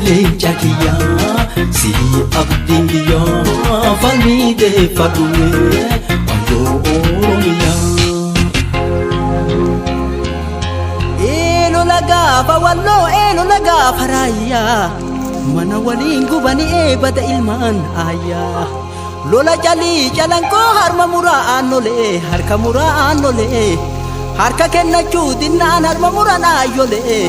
leenca kiyyaa si abdiin biyyaa falmii deeffadhume wayyoo Oromiyaa. Eelola gaafa walloo eelola gaafa raayyaa mana waliin gubanii eebada ilmaan aayyaa lola calii calanqoo harma muraa aannolee harka muraa aannolee harka kennachuu dinnaan harma muran aayyolee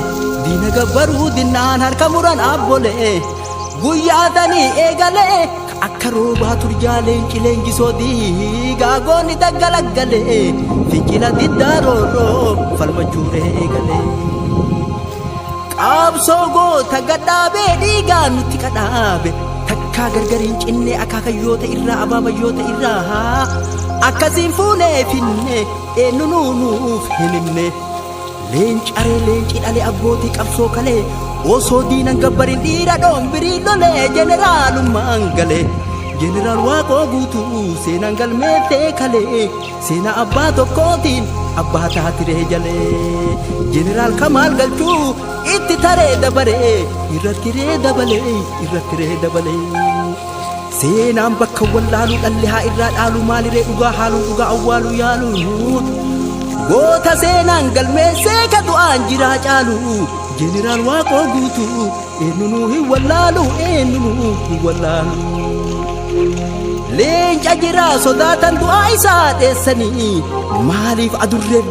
diina gabbaruu dinnaan harka muran abbolee guyyaa tanii eegalee akka roobaa turjaa leenci leenjisoo diigaa goonni daggalaggalee fincila diddaa roorroo falmachuuree eegalee. Qabsoo goota gadhaabee dhiigaa nutti kadhaabe takkaa gargariin cinne akaakayyoota irraa abaabayyoota irraa akkasiin fuunee finne eenyu nuuf hin himne. Leencaree leenci dhale abbootii qabsoo kalee osoo diinan gabbarin dhiira dhoombirii lolee jeneraalummaan galee. Jeneraal Waaqoo guutuu seenaan galmeettee kalee seenaa abbaa tokkootiin abbaa taatiree jalee. Jeneraal Kamaal Galchuu itti taree dabaree irratti ree dabalee irratti ree dabalee. Seenaan bakka wallaalu dhalli haa irraa dhaalu maaliree dhugaa haaluun dhugaa awwaalu yaalu. Goota seenaan galmeessee ka du'aan jiraa caalu. Jeneraal Waaqoo guutuu eenyunuu hin wallaalu eenyunuu hin wallaalu. Leenca jiraa sodaatan du'aa isaa dheessanii maaliif adurree.